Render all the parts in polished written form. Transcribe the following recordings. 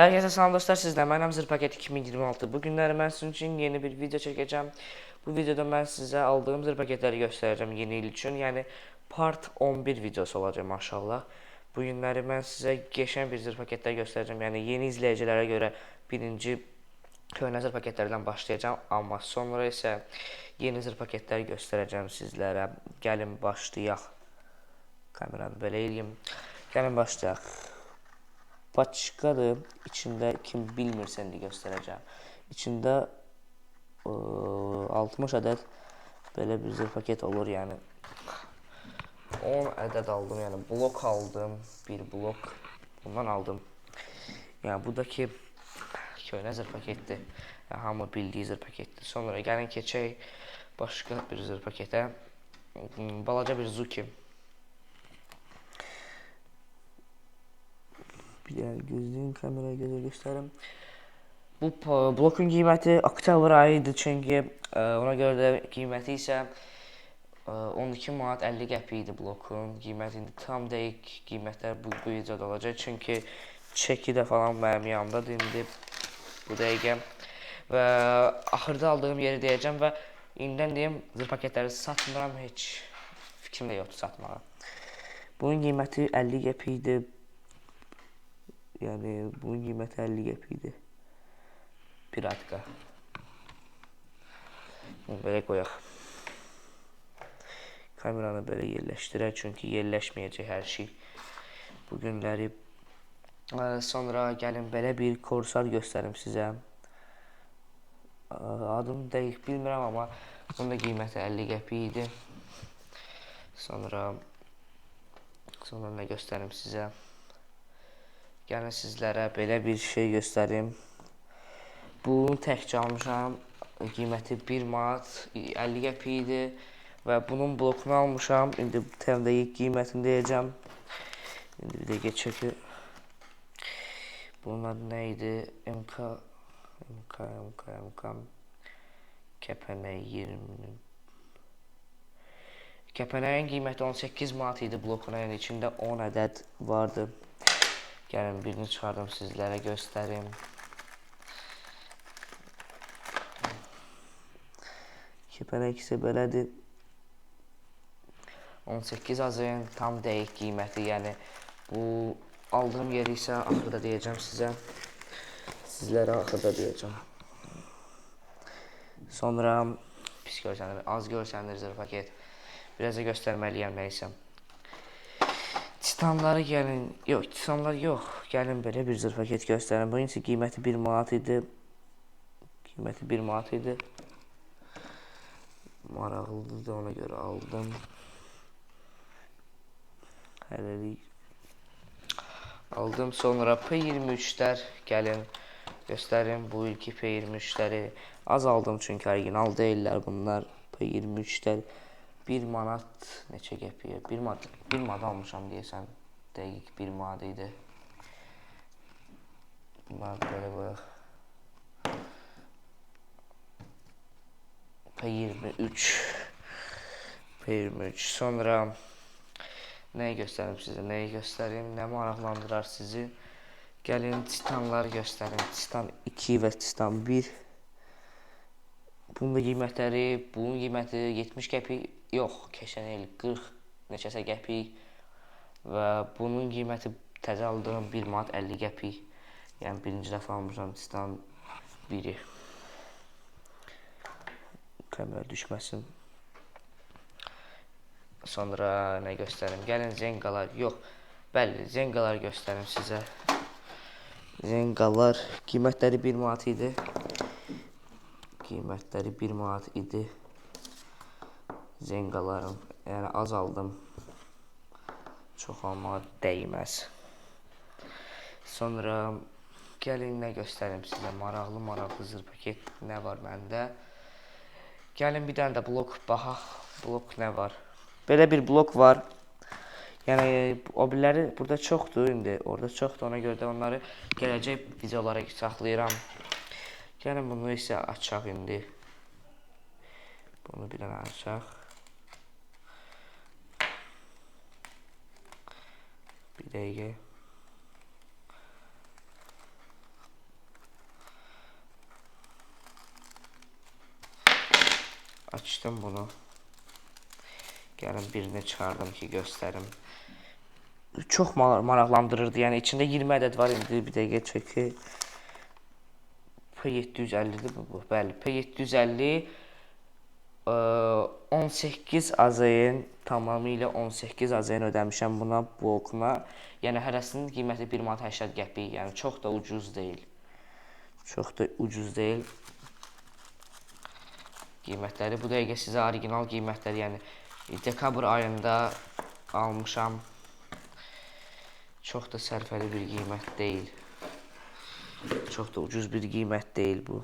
Herkese salam dostlar, sizlə mənəm Zırh Paket 2026. Bu günləri mən sizin üçün yeni bir video çəkəcəm. Bu videoda mən sizə aldığım zırh paketləri göstərəcəm yeni il üçün. Yəni part 11 videosu olacaq maşallah. Bu günləri mən sizə qəşəng bir zırh paketləri göstərəcəm. Yəni yeni izləyicilərə görə birinci köhnə zırh paketlərdən başlayacağam, amma sonra isə yeni zırh paketləri göstərəcəm sizlərə. Gəlin başlayaq. Kameranı belə eləyim. Gəlin başlayaq. Paçkadır. İçində kim bilmirsə indi göstərəcəm. İçində 60 ədəd belə bir zırh paket olur, yəni 10 ədəd aldım, yəni blok aldım, bir blok bundan aldım. Yəni bu da ki köhnə zırh paketdir. Yəni, hamı bildiyi zırh paketdir. Sonra gəlin keçək başqa bir zırh paketə. Balaca bir Zuki. Bir dənə gözləyin, kameraya gözə göstərim. Bu blokun qiyməti oktyabr ayı idi, çünki ona görə də qiyməti isə 12 manat 50 qəpik idi blokun qiyməti. İndi tam dəqiq qiymətlər bu videoda olacaq, çünki çeki də falan mənim yanımdadır indi bu dəqiqə. Və axırda aldığım yeri deyəcəm və indidən deyim, zırh paketləri satmıram, heç fikrim də yoxdur satmağa. Bunun qiyməti 50 qəpik idi. Yəni bunun qiyməti 50 qəpik idi. Piratka. Bunu belə qoyaq. Kameranı belə yerləşdirək, çünki yerləşməyəcək hər şey bu günləri. Sonra gəlin belə bir korsar göstərim sizə. Adını dəqiq bilmirəm, amma bunun da qiyməti 50 qəpik idi. Sonra nə göstərim sizə? Gəlin sizlərə belə bir şey göstərim. Bunu təkcə almışam. Qiyməti 1 manat 50 qəpik idi və bunun blokunu almışam. İndi tam dəqiq qiymətini deyəcəm. İndi bir dəqiqə çəki. Bunun adı nə idi? MK Kəpənək 20. Kəpənəyin qiyməti 18 manat idi blokuna, yəni içində 10 ədəd vardı. Gəlin birini çıxardım sizlərə göstərim. Kəpənək isə belədir. 18 azın tam dəqiq qiyməti, yəni bu aldığım yeri isə axırda deyəcəm sizə. Sizlərə axırda deyəcəm. Sonra pis görsənir, az görsənir zırh paket. Biraz da göstərməliyəm nəysə. Titanları gəlin, yox, titanlar yox. Gəlin belə bir zırh paket göstərim. Bunun isə qiyməti 1 manat idi. Qiyməti 1 manat idi. Maraqlıdır da, ona görə aldım. Hələlik aldım. Sonra P23-lər gəlin göstərim. Bu ilki P23-ləri az aldım, çünki orijinal deyirlər bunlar. P23-lər 1 manat neçə qəpiyə? 1 manat, 1 manat almışam deyəsən. Dəqiq 1 manat idi. Bunları belə qoyaq. P23. P23. Sonra nəyi göstərim sizə? Nəyi göstərim? Nə maraqlandırar sizi? Gəlin titanları göstərim. Titan 2 və Titan 1. Bunun da qiymətləri, bunun qiyməti 70 qəpik, yox, keçən il 40 neçəsə qəpik və bunun qiyməti təzə aldığım 1 manat 50 qəpik. Yəni birinci dəfə almışam Titan 1-i. Kamera düşməsin. Sonra nə göstərim? Gəlin zengalar, yox, bəli, zengalar göstərim sizə. Zengalar qiymətləri 1 manat idi. Qiymətləri 1 manat idi. Zengaların, yəni az aldım. Çox almağa dəyməz. Sonra gəlin nə göstərim sizə? Maraqlı zırh paket nə var məndə? Gəlin bir dənə də blok baxaq. Blok nə var? Belə bir blok var. Yəni o biriləri burada çoxdur indi. Orada çoxdur, ona görə də onları gələcək videolara saxlayıram. Gəlin bunu isə açaq indi. Bunu bir dənə açaq. Bir dəqiqə. Açdım bunu. Gəlin birini çıxardım ki, göstərim. Çox maraqlandırırdı. Yəni içində 20 ədəd var indi. Bir dəqiqə çəki. P750-dir bu. Bəli, P750 18 AZN, tamamilə 18 AZN ödəmişəm buna, blokuna. Yəni hərəsinin qiyməti 1 manat 80 qəpik. Yəni çox da ucuz deyil. Çox da ucuz deyil. Qiymətləri bu dəqiqə sizə orijinal qiymətləri, yəni dekabr ayında almışam. Çox da sərfəli bir qiymət deyil. Çox da ucuz bir qiymət deyil bu.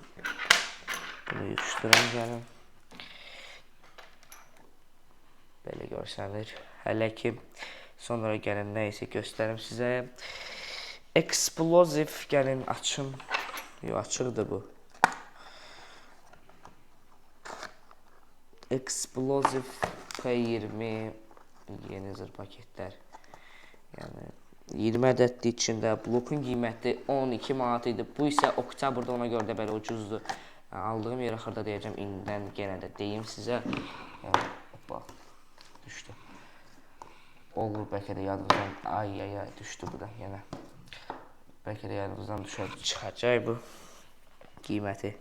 Bunu yığışdırım gəlin. Belə görsənir. Hələ ki sonra gəlin nə isə göstərim sizə. Explosive gəlin açım. Yox, açıqdır bu. Explosive P20 yeni zır paketlər. Yəni 20 ədəddir içində. Blokun qiyməti 12 manat idi. Bu isə oktyabrda, ona görə də belə ucuzdur. Yəni, aldığım yer axırda deyəcəm, indidən yenə də deyim sizə. Yəni, hoppa, düşdü. Olur, bəlkə də yadınızdan, ay ay ay, düşdü bu da yenə. Bəlkə də yadınızdan düşər, çıxacaq bu qiyməti.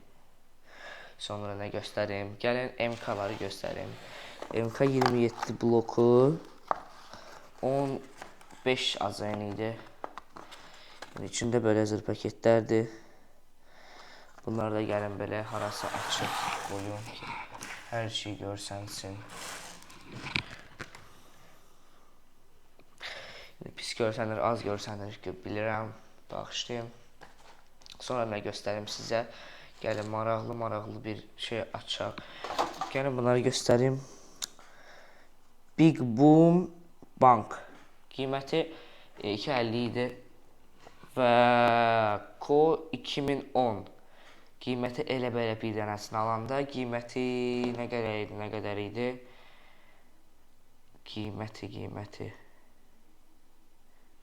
Sonra nə göstərim? Gəlin MK-ları göstərim. MK27 bloku 15 AZN idi. Yəni, içində belə zır paketlərdir. Bunlar da gəlin belə harası açıq qoyum ki, hər şey görsənsin. Pis görsənir, az görsənir ki, bilirəm, bağışlayın. Sonra nə göstərim sizə? Gəlin maraqlı bir şey açaq. Gəlin bunları göstərim. Big Boom Bank. Qiyməti 2.50 idi. Və Ko 2010. Qiyməti elə belə bir dənəsini alanda qiyməti nə qədər idi, nə qədər idi? Qiyməti.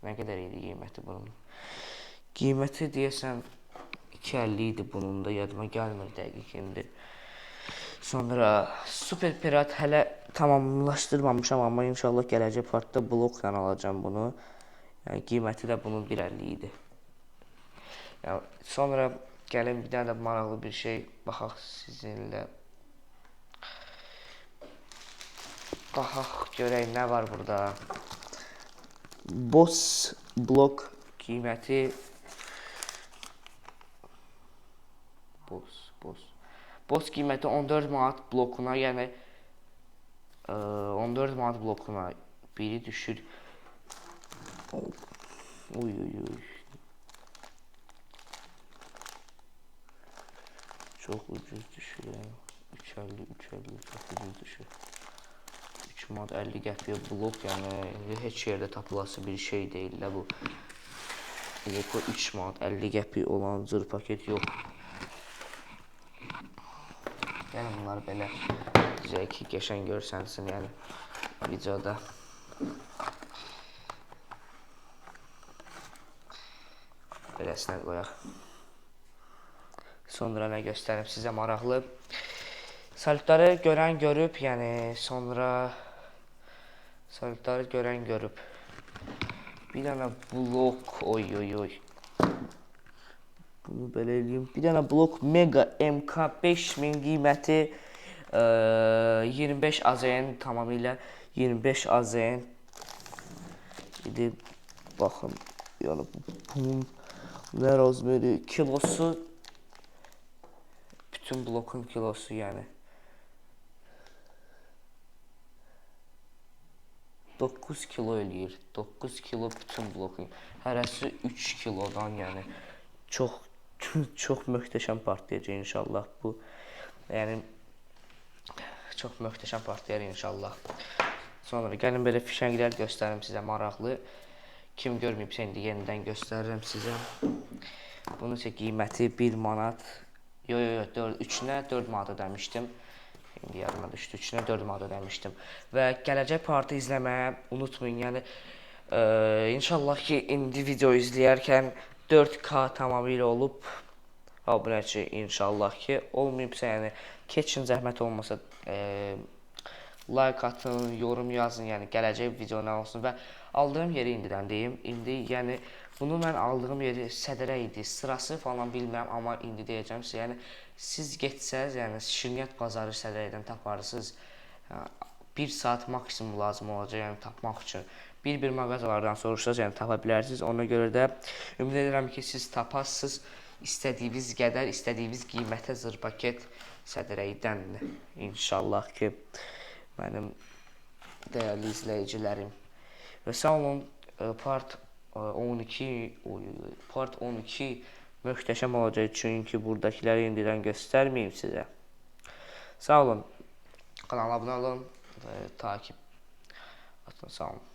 Nə qədər idi qiyməti bunun? Qiyməti deyəsən 2.50 idi bunun da, yadıma gəlmir dəqiq indi. Sonra Super Pirat hələ tamamlaşdırmamışam, amma inşallah gələcək partda blokla alacağam bunu. Yəni qiyməti də bunun 1.50 idi. Yəni sonra gəlin bir dənə də maraqlı bir şey baxaq sizinlə. Baxaq görək nə var burada. Boss blok qiyməti Boss qiyməti 14 manat blokuna, yəni 14 manat blokuna biri düşür. Uy uy uy. Çox ucuz düşür yəni. 3.50 çox ucuz düşür. 3 manat 50 qəpiyə blok, yəni indi heç yerdə tapılası bir şey deyil də bu. Bloku 3 manat 50 qəpik olan zır paket yox. Gəlin bunları belə düzək ki, qəşəng görsənsin, yəni videoda. Beləsinə qoyaq. Sonra nə göstərim sizə maraqlı. Salutları görən görüb, yəni sonra salutları görən görüb. Bir dənə blok, oy oy oy. Bunu belə eləyim. Bir dənə blok Mega MK 5000 qiyməti 25 AZN, tamamilə 25 AZN idi. Baxın, yəni bunun nə razmeri, kilosu, bütün blokun kilosu, yəni 9 kilo eləyir. 9 kilo bütün blokun. Hərəsi 3 kilodan, yəni çox çox möhtəşəm partlayacaq inşallah bu. Yəni çox möhtəşəm partlayar inşallah. Sonra gəlin belə fişənglər göstərim sizə maraqlı. Kim görməyibsə indi yenidən göstərirəm sizə. Bunun isə qiyməti 1 manat. Yo yo yo, 4, 3-nə 4 manat ödəmişdim. İndi yadıma düşdü. 3-nə 4 manat ödəmişdim. Və gələcək partı izləməyə unutmayın. Yəni inşallah ki indi video izləyərkən 4K tamamilə olub. Abunəçi inşallah ki olmayıbsa, yəni keçin zəhmət olmasa like atın, yorum yazın, yəni gələcək video nə olsun və aldığım yeri indidən deyim. İndi yəni bunu mən aldığım yeri Sədərə idi. Sırası falan bilmirəm, amma indi deyəcəm sizə. Yəni siz getsəz, yəni Şirniyyat bazarı Sədərədən taparsınız. Yəni, 1 saat maksimum lazım olacaq, yəni tapmaq üçün. Bir-bir mağazalardan soruşsaz, yəni tapa bilərsiniz. Ona görə də ümid edirəm ki, siz tapasınız istədiyiniz qədər, istədiyiniz qiymətə zırpaket Sədərəkdən inşallah ki mənim dəyərli izləyicilərim. Və sağ olun, part 12, oy, oy, part 12 möhtəşəm olacaq, çünki buradakiləri indidən göstərməyim sizə. Sağ olun. Kanala abunə olun və takip atın. Sağ olun.